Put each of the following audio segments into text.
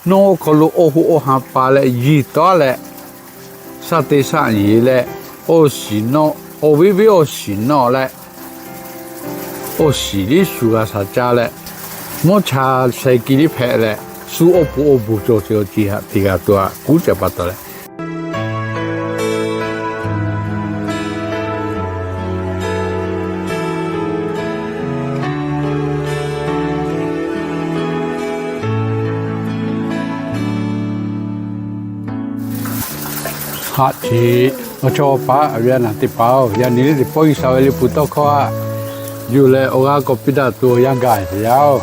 Nawˬ awˬ hk'aw lo awˬ hoꞈ awˬ hanˍ paˍ leh yiˬ tawˉ leh, shaˍ te shaˆ yeˬ leh, awˬ shiˍ nawˆ, awˬ viˉ viˉ awˬ shiˍ nawˆ leh, awˬ shiˍ liˇ shu g'a shaˍ caˇ leh, mvuhˇ cha sheh ki liˇ hpehꞈ leh, shu awˬ pon awˬ bon cawˬ ceh awˬ ceuˬ htaꞈ te g'a tuˬ a kuˉ ceh pa taw leh, haꞈ ceꞈ, awˬ chawˇ paˍ awˬ viˉ awˬ nyi teˇ hpaˍ-oˬ, yaꞈ nyi teˇ pawˆ G'uiˬsha ve liꞈ hpu tawˇ hkawˇ htaꞈ yuˬ leh awˬ g'aˇ k'awꞈ piˇ daꞈ tuˬ awˬ yanˇ gaˬ ve teˇ yanˇ-oˬ,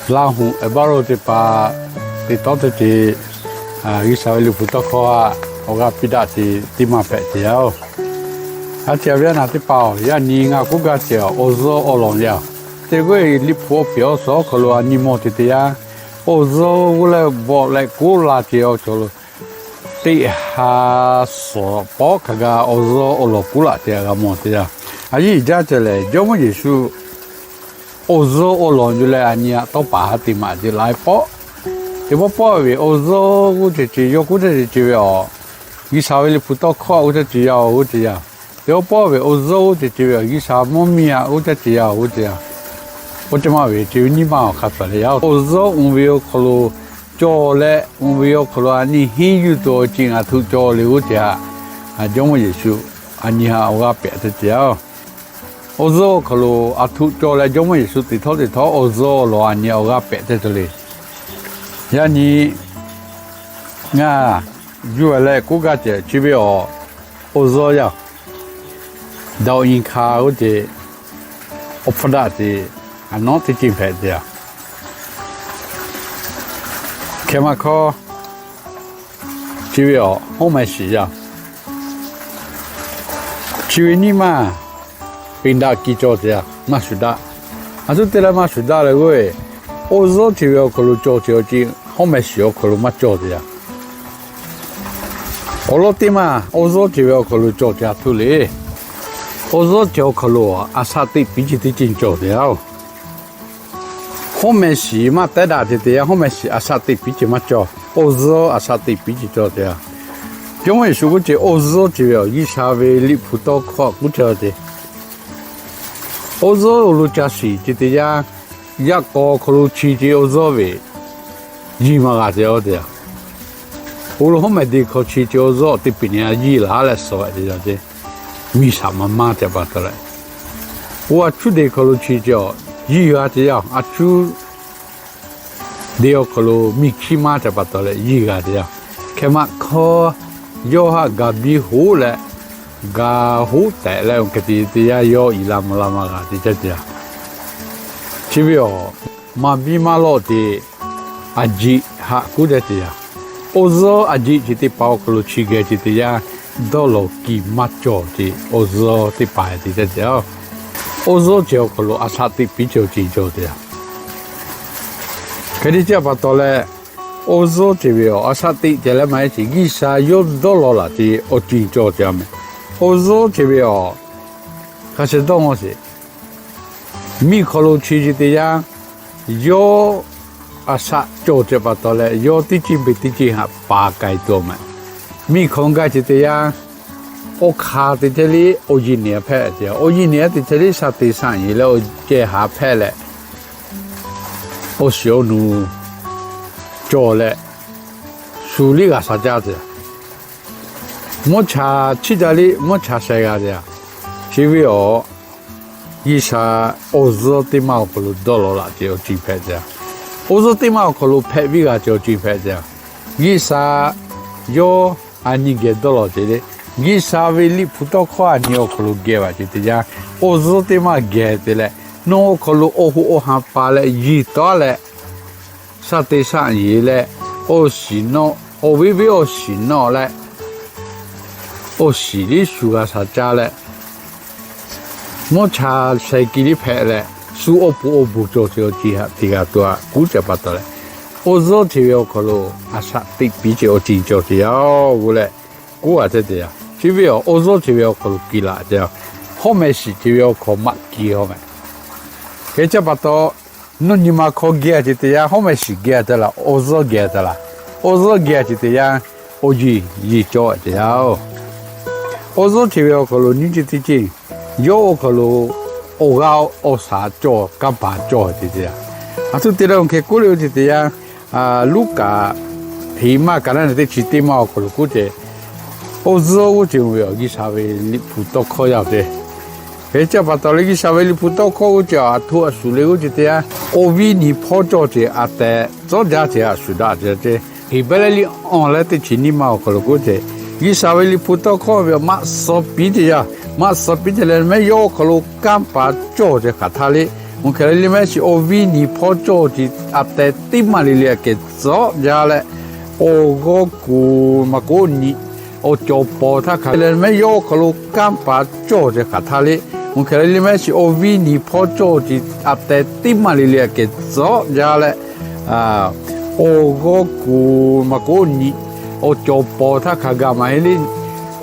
Laˇ huˍ Eˍbaˆ lo teˇ hpaˍ teˇ tawˉ teˇ ceuˬ G'uiˬsha ve liꞈ hpu tawˇ hkawˇ htaꞈ awˬ g'aˇ piˇ daꞈ ce teˇ maˇ hpehꞈ teˇ yanˇ-oˬ. Haꞈ ceꞈ awˬ viˉ awˬ nyi teˇ hpaˍ-oˬ, yaꞈ nyi ngaˬ k'oˆ gaˇ ceh awˬ zuhˇ awˬ lawˬ yaˇ-oˬ, teˇ g'aˇ liꞈ hpu awˬ piˍ awˬ suhˍ awˬ hk'aw lo a nyi mawˬ te teˇ yanˇ, awˬ zuhˇ g'uˇ leh bawˆ leh kuˉ la ce awˬ cawˬ lo teˇ ha suhˍ pawˆ hk'a gaˇ awˬ zuhˇ awˬ lawˬ kuˉ laꞈ ce g'a mawˬ teˇ yanˇ, a yiˇ jaˇ ceh lehˬ Jawˇmawˇ Yeˍsuˆ awˬ zuhˇ awˬ lawˬ yuˬ leh a nyi aꞈ tawˇ paˍ haˉ te maꞈ ce laiˉ pawˆ. Teˇ pawˆ pawˆ ve awˬ zuhˇ g'uˇ ceh ce yawˇ kuˉ ceh ce ve awˬ, G'uiˬsha ve liꞈ hpu tawˇ hkawˇ g'uˇ ceh ce yaˇ-oˬ g'uˇ ceh yaˇ. Teˇ pawˆ pawˆ ve awˬ zuhˇ g'uˇ ceh ce ve awˬ, G'uiˬsha mvuhˇ miˬ aꞈ g'uˇ ceh ce yaˇ-oˬ g'uˇ ceh yaˇ. Oˇ ceh maˇ ve ce ve nyiˇ maˇ awˬ hk'a hpehꞈ leh yaˇ-oˬ, awˬ zuhˇ uiˍ ve awˬ hk'aw lo cawˬ leh uiˍ ve awˬ hk'aw lo a nyi henˇ yuˬ tuˬ awˬ ceuˬ ngaˬ htoꞈ cawˬ le g'uˇ ceh haꞈ, Jawˇmawˇ Yeˍsuˆ a nyi haꞈ awˬ g'aˇ pehꞈ te ce yaˇ-oˬ. Awˬ zuhˇ awˬ hk'aw lo aˬ htoꞈ cawˬ leh Jawˇmawˇ Yeˍsuˆ teꞈ htawˇ teꞈ htawˇ awˬ zuhˇ awˬ lawˬ a nyi awˬ g'aˇ pehꞈ te te le. Yaꞈ nyi ngaˬ yuˬ leh k'oˆ gaˇ ceh chi ve awˬ, awˬ zuhˇ yaˇ, daꞈ awˬ nyi hk'a g'uˇ ceh, awˬ hpfuhˇ daꞈ ce, a nawˉ teˇ ceuˬ hpehꞈ ce yaˇ. Hkeh maˇ hkawˇ, chi ve awˬ hawˉ meh shiˍ yaˇ, chi ve nyiˇ maˇ peꞈ daꞈ kiˇ cawˬ ce yaˇ, maˇ shuˍ daꞈ. A tuˉ te leh maˇ shuˍ daꞈ leh g'uˇ-e, awˬ zuhˇ ce ve awˬ hk'aw lo cawˬ ce awˬ ceuˬ hawˉ meh shiˍ awˬ hk'aw lo maˇ cawˬ ce yaˇ. Awˬ lawn teˇ maˇ awˬ zuhˇ ce ve awˬ hk'aw lo cawˬ ce a htoꞈ le. Awˬ zuhˇ ce awˬ hk'aw lo a shaꞈ teꞈ piˇ ce teˇ ceuˬ cawˬ ce yaˇ-oˬ. Hawˉ meh shiˍ maˇ tehˉ daꞈ ce te yaˇ, hawˉ meh shiˍ a shaꞈ teꞈ piˇ ce maˇ cawˬ. Awˬ zuhˇ a shaꞈ teꞈ piˇ ce cawˬ ce yaˇ. Jawˇmawˇ Yeˍsuˆ k'oˆ ce awˬ zuhˇ ce ve awˬ, G'uiˬsha ve liꞈ hpu tawˇ hkawˇ k'oˆ ce ce, awˬ zuhˇ awˬ lo ca shiˍ ce te yaˇ, yaꞈ k'aw hk'aw lo chi ce awˬ zuhˇ ve, yiˇ maˇ g'a ce yaˇ-oˬ te yaˇ. Awˬ lo hawˉ meh de hk'aw chi ce awˬ zuhˇ teˇ piˍ ne a yiˇ laˬ leh suh ve ce yaˇ ce, miˬ shaꞈ maˇ maˇ ce pa taw leh, oˇ a cuˉ de hk'aw lo chi ce awˬ, yiˇ g'a ce yaˇ, a cuˉ de awˬ hk'aw lo miˬ hkiˇ maˇ ce pa taw leh yiˇ g'a ce yaˇ. Hkeh maˇ hkawˇ, yawˇ haꞈ gaˬ biˇ hoˉ leh, gaˬ hoˉ tehꞈ leh awˬ hk'e te te yaˇ yawˇ iˍ la mvuh la maˇ g'a te ce yaˇ. Chi ve awˬ, maˇ biˇ maˇ lawˆ te, a jiꞈ haꞈ k'oˆ ce te yaˇ. Awˬ zuhˇ a jiꞈ ce teˇ hpaˍ awˬ hk'aw lo chi geh ce te yaˇ, dawˇ lawˬ kiˇ maˇ cawˬ ce awˬ zuhˇ teˇ hpaˍ te ce te yaˇ. Awˬ zuhˇ ce awˬ hk'aw lo a shaꞈ teꞈ piˇ ce awˬ ceuˬ cawˬ te yaˇ. Hk'e te ce pa taw leh, awˬ zuhˇ ce ve awˬ a shaꞈ teꞈ ce leh maˇ heˆ ce, G'uiˬsha yawˇ dawˇ lawˬ laꞈ ce awˬ ceuˬ cawˬ ce a meh. Awˬ zuhˇ ce ve awˬ, hk'a sheh dawˇ mawˇ sheˍ. Miˬ hk'aw lo chi ce te yaˇ, yawˇ a shaꞈ cawˬ ce pa taw leh yawˇ teˇ ceuˬ beˬ teˇ ceuˬ haꞈ paˍ k'ai tuˬ meh. Miˬ hk'aw gaˇ ce te yaˇ, awˬ hk'aˇ te chehˇ liˇ awˬ yiˇ neˬ hpehꞈ ce, awˬ yiˇ neˬ te chehˇ liˇ shaˍ te shaˍ yeˬ leh awˬ ceh haꞈ hpehꞈ leh, awˬ shiˍ awˬ nu cawˬ leh, shu liˇ g'a sha jaˇ ce. Mvuhˇ cha chiˇ jaˇ liˇ mvuhˇ cha sheh g'a ce. Chi ve awˬ, G'uiˬsha awˬ zuhˇ teˇ maˇ awˬ hk'aw lo dawˇ lawˬ laꞈ ce awˬ ceuˬ hpehꞈ ce. Awˬ zuhˇ teˇ maˇ awˬ hk'aw lo hpehꞈ viˇ g'a ce awˬ ceuˬ hpehꞈ ce. G'uiˬsha yawˇ a nyi geh dawˇ lawˬ ce le. G'uiˬsha ve liꞈ hpu tawˇ hkawˇ a nyi awˬ hk'aw lo geh ve ce te yaˇ, awˬ zuhˇ teˇ maˇ geh te leh, nawˬ awˬ hk'aw lo awˬ hoꞈ awˬ hanˍ paˍ leh yiˬ tawˉ leh, shaˍ te shaˍ yeˬ leh, awˬ shiˍ nawˆ, awˬ viˉ viˉ awˬ shiˍ nawˆ leh, awˬ shiˍ liˇ shu g'a sha caˇ leh, mvuhˇ cha sheh ki liˇ hpehꞈ leh, shu awˬ pon awˬ bon cawˬ ce awˬ ceuˬ haꞈ te g'a tuˬ a kuˉ ce pa taw leh, awˬ zuhˇ ce ve awˬ hk'aw lo a shaꞈ teꞈ piˇ ce awˬ ceuˬ cawˬ ce yaˇ-oˬ g'uˇ leh, k'oˆ g'a ce te yaˇ. Chi ve awˬ, awˬ zuhˇ ce ve awˬ hk'aw lo kiˇ laꞈ ce yaˇ. Hawˉ meh shiˍ ce ve awˬ hk'aw maꞈ kiˇ hawˉ meh. Hk'e ce pa taw, Nawˬ nyi ma hk'aw geh ce teˇ yanˇ, hawˉ meh shiˍ geh te laˇ, awˬ zuhˇ geh te laˇ. Awˬ zuhˇ geh ce teˇ yanˇ, awˬ yiˬ yiˬ cawˬ ce yaˇ-oˬ. Awˬ zuhˇ ce ve awˬ hk'aw lo nyiˇ ceuˬ teˇ ceuˬ, yawˇ awˬ hk'aw lo awˬ g'aˇ awˬ shaˍ cawˬ, kanˇ paˍ cawˬ ce teˇ yanˇ. Aˬ htoꞈ te leh awˬ hk'e k'oˆ le-o ce teˇ yanˇ, Luˉkaꞈ heˍ maˇ ka naˉ teˇ chi teˇ maˇ awˬ hk'aw lo k'oˆ ce, awˬ zuhˇ g'uˇ ce ve awˬ G'uiˬsha ve Liꞈ hpu tawˇ hkawˇ yaˇ-oˬ ce. Hk'e ce pa taw leh G'uiˬsha ve Liꞈ hpu tawˇ hkawˇ g'uˇ ce a htoꞈ a shuˍ le g'uˇ ce teˇ yanˇ, awˬ viˉ nyi hpawˇ cawˬ ce a tehꞈ tcuhˉ jaˇ ce a shuˍ daꞈ ce ce. Heˍbrehˇ liꞈ awˬ leh teˇ chi nyiˇ maˇ awˬ hk'aw lo k'oˆ ce, G'uiˬsha ve Liꞈ hpu tawˇ hkawˇ ve maꞈ suh piˉ ce yaˇ, maꞈ suh piˉ ce leh mehˉ yawˇ awˬ hk'aw lo kanˇ paˍ cawˬ ce hk'aˬ htaˇ le, mvuhˇ hk'e le le mehˉ shiˍ awˬ viˉ nyi hpawˇ cawˬ ce a tehꞈ teˇ maˇ le le a kehˬ tcuhˉ jaˇ leh, awˬ g'awˇ kuˬ maˇ k'oˆ nyi awˬ cawˬ pawˍ htaˇ hk'a le mehˉ yawˇ awˬ hk'aw lo kanˇ paˍ cawˬ ce hk'aˬ htaˇ le, mvuhˇ hk'e le le mehˉ shiˍ awˬ viˉ nyi hpawˇ cawˬ ce a tehꞈ teˇ maˇ le le a kehˬ tcuhˉ jaˇ leh, awˬ g'awˇ kuˬ maˇ k'oˆ nyi awˬ cawˬ pawˍ htaˇ hk'a gaˬ maˇ heˆ le,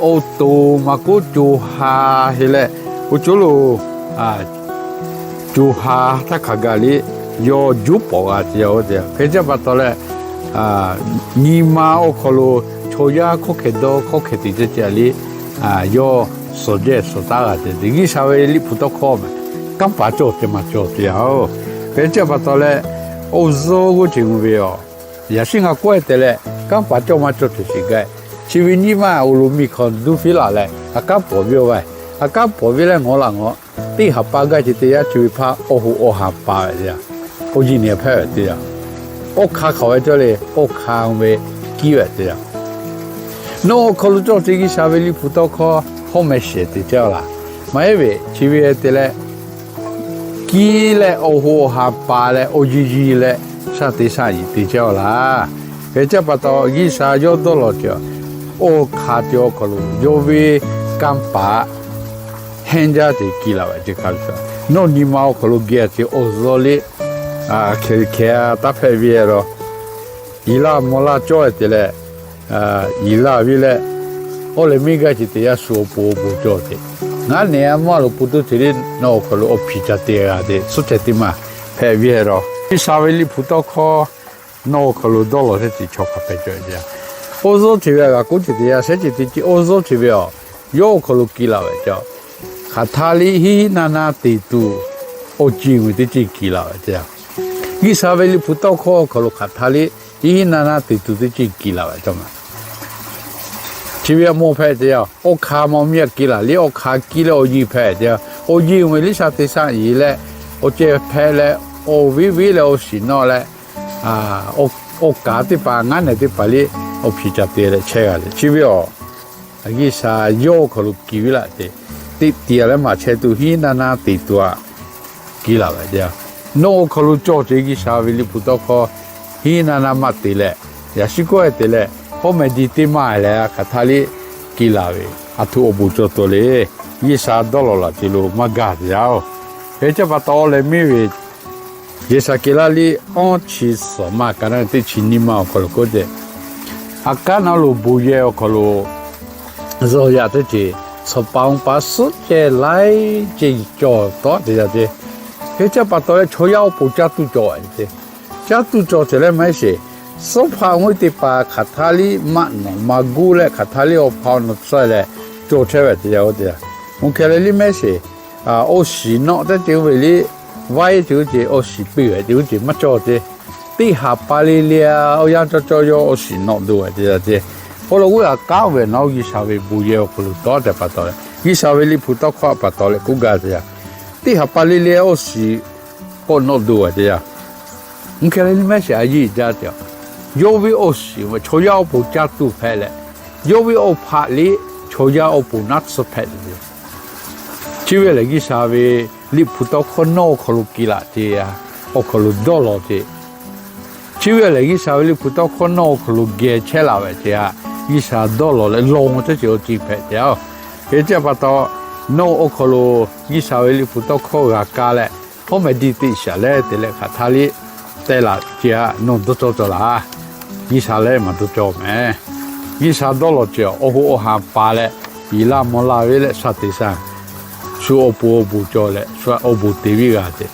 awˬ to maˇ k'oˆ co ha heˆ leh, oˇ co lo co ha htaˇ hk'a gaˬ le, yawˇ juˇ pawˍ g'a ce yaˇ-oˬ ce. Hk'e ce pa taw leh, nyi ma awˬ hk'aw lo chaw yaˇ hkawˇ hkeh dawˇ hkawˇ hkeh te ce ce le, yawˇ suhˍ jehˇ suhˍ taˉ g'a ce te G'uiˬsha ve Liꞈ hpu tawˇ hkawˇ mehˍ, kanˇ paˍ cawˬ ce maˇ cawˬ ce yaˇ-oˬ. Hk'e ce pa taw leh, awˬ zuhˇ g'uˇ ce ve awˬ yaꞈ shiˉ ngaˬ k'oˆ-e te leh, kanˇ paˍ cawˬ maˇ cawˬ ce shiˍ gaˇ. Chi ve nyiˇ maˇ awˬ loˍ miˬ hk'aw duˇ fiˉ laˬ leh, a kanˉ pawˍ viˇ-oˬ g'a. A kanˉ pawˍ viˇ leh ngawˬ laꞈ ngawˬ teˇ ha pa gaˇ ce teˇ yanˇ, chi ve hpaˇ awˬ hoꞈ awˬ ha pa ve te yaˇ, awˬ yiˬ nyi hpehꞈ ve te yaˇ, awˬ hk'aˇ hk'awꞈ ve cawˇ le, awˬ hk'aˇ ve kiˇ ve te yaˇ. Nawˬ awˬ hk'aw lo cawˬ ce G'uiˬsha ve Liꞈ hpu tawˇ hkawˇ hawˉ meh shehˍ te ce-a laˬ. Maˇ heˆ ve chi ve te leh, kiˇ leh awˬ hoꞈ awˬ ha pa leh awˬ yiˬ yiˬ leh shaˆ te shaˆ yiˍ te ce-a laˬ. Hk'e ce pa taw G'uiˬsha yawˇ dawˇ law ce, awˬ hk'aˇ te awˬ hk'aw lo yawˇ ve kanˇ paˍ hehnˇ jaˇ ce kiˇ laˬ ve ce hk'a shuˍ, nawˬ nyi ma awˬ hk'aw lo geh ce awˬ zuhˇ le, hkeh hkeh taˇ hpehꞈ ve a la, yiˍ laˇ mvuh laˇ cawˇ-e te leh, yiˍ laˇ ve leh, awˬ leh miˇ gaˇ ce teˇ yanˇ shu awˬ pon awˬ bon cawˬ ce. Ngaˬ nehˬ a mvuhˇ a loˍ pun tuˬ ce le, nawˬ awˬ hk'aw lo awˬ hpiˍ ca te g'a ce, suhˉ ceh teˇ maˇ hpehꞈ ve a la. G'uiˬsha ve Liꞈ hpu tawˇ hkawˇ nawˬ awˬ hk'aw lo dawˇ law ce chi chaw hk'a hpehꞈ cawˬ ce. Awˬ zuhˇ ce ve a g'a k'oˆ ce teˇ yanˇ shehˍ ce teˇ ce awˬ zuhˇ ce ve a, yawˇ awˬ hk'aw lo kiˇ laˬ ve ce. Hk'aˬ htaˇ le hiˉ hiˉ naˇ naˇ te tuˬ awˬ ceˬ ve teˇ ce kiˇ laˬ ve ce. G'uiˬsha ve Liꞈ hpu tawˇ hkawˇ awˬ hk'aw lo hk'aˬ htaˇ le hiˉ hiˉ naˇ naˇ te tuˬ teˇ ce kiˇ laˬ ve ce. Chi ve a mawˬ hpehꞈ ce a, awˬ hk'aˇ mawˬ miˇ a kiˇ laˬ le, awˬ hk'aˇ kiˇ leh awˬ yiˬ hpehꞈ ce a. Awˬ yiˬ ve le shaˆ te shaˆ yiˍ leh, awˬ ceh hpehꞈ leh, awˬ viˉ viˉ leh awˬ shiˍ nawˆ leh, awˬ kaˍ teˇ hpaˍ ngaˉ nehˬ teˇ hpaˍ le, awˬ hpiˍ ca te leh chehˇ g'a le. Chi ve a, G'uiˬsha yawˇ awˬ hk'aw lo kiˇ ve laˬ ce, teˇ tiꞈ leh maˇ chehˇ tuˬ hiˉ naˇ naˇ te tuˬ a kiˇ laˬ ve ce. Nawˬ awˬ hk'aw lo cawˬ ce G'uiˬsha ve Liꞈ hpu tawˇ hkawˇ hiˉ naˇ naˇ maˇ te leh, yaꞈ shiˉ kawˆ-e te leh, hawˉ meh diˇ teˇ maˇ leh hk'aˬ htaˇ le kiˇ laˬ ve, a htoꞈ awˬ bon cawˬ tuˬ le. G'uiˬsha dawˇ law laˬ ce lo maˇ gaˬ te yaˇ-oˬ. Hk'e ce pa taw awˬ leh miˇ ve Yeˍsaˍkeˍlaˆ liꞈ awˇ chi suhˍ maˇ ka naˉ teˇ chi nyiˇ maˇ awˬ hk'aw lo k'oˆ ce, a kanˉ naˉ lo bon yehˬ awˬ hk'aw lo zuhˬ yaꞈ teˇ ceuˬ, suhˍ paˍ awˬ pa suhˉ ceh laiˉ ceuˬ cawˬ tawˆ te yaˇ ce. Hk'e ce pa taw leh chaw yaˇ awˬ pon caˇ tuˬ cawˬ ce. Caˇ tuˬ cawˬ ce leh maˇ heˆ sheˍ, suhˉ hpaˆ awˬ viˉ teˇ hpaˍ hk'aˬ htaˇ liˇ maˆ nawꞈ maˇ guˇ leh hk'aˬ htaˇ liˇ awˬ hpaꞈ awˬ nawꞈ tsuhˇ leh cawˬ chehˇ ve te yaˇ-oˬ te yaˇ. Oˇ hk'e leh liˇ maˇ heˆ sheˍ, awˬ shiˍ nawˆ teˇ ceuˬ ve liˇ vaiˉ ceuˬ ce awˬ shiˍ piˇ ve te ceuˬ maˇ cawˬ ce. Teˇ haˍ pa le le a awˬ yanˇ cawˇ cawˇ yawˇ awˬ shiˍ nawˆ duˬ ve te yaˇ ce. Awˬ lawn k'o a kanˉ ve nawˉ G'uiˬsha ve bon yehˬ awˬ hk'aw lo tawˆ te pa taw leh, G'uiˬsha ve Liꞈ hpu tawˇ hkawˇ pa taw leh k'oˆ gaˇ te yaˇ, teˇ haˍ pa le le awˬ shiˍ k'awꞈ nawˆ duˬ ve te yaˇ. Oˇ hk'e leh liˇ maˇ sheˍ a yiˇ jaˇ ce, yawˇ ve awˬ shiˍ ve chaw yaˇ awˬ pon caˇ tuˬ hpehꞈ leh, yawˇ ve awˬ hpaꞈ liˇ chaw yaˇ awˬ pon naˆ tsuhˇ hpehꞈ ve Chi ve lehˬ G'uiˬsha ve Liꞈ hpu tawˇ hkawˇ nawˬ awˬ hk'aw lo kiˇ laˬ ce, awˬ hk'aw lo dawˇ law ce. Chi ve lehˬ G'uiˬsha ve Liꞈ hpu tawˇ hkawˇ nawˬ awˬ hk'aw lo geh chehˇ laˬ ve ce a, G'uiˬsha dawˇ law leh law mvuh teˇ ceuˬ awˬ ceuˬ hpehꞈ ce a. Hk'e ce pa taw, nawˬ awˬ hk'aw lo G'uiˬsha ve Liꞈ hpu tawˇ hkawˇ g'a kaˇ leh, hawˉ meh diˇ teˇ shaˍ leh te leh hk'aˬ htaˇ liˇ teh laˬ ce a, nawˬ dawˇ cawˇ cawˬ laˇ. G'uiˬsha lehˬ maˇ dawˇ cawˇ meh. G'uiˬsha dawˇ law ce, awˬ hoꞈ awˬ ha pa leh, yiˍ laˇ mvuh laˇ ve leh sha te sha, shu awˬ pon awˬ bon cawˬ leh shu awˬ bon te viˉ g'a ce.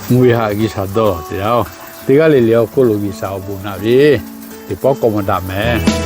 Mvuhˇ ve haꞈ G'uiˬsha dawˇ laˬ te yaˇ-oˬ, teˇ g'aˇ le le awˬ hk'oˆ lo G'uiˬsha awˬ bon naꞈ ve teˇ pawˆ k'awꞈ maˍ daꞈ mehˍ.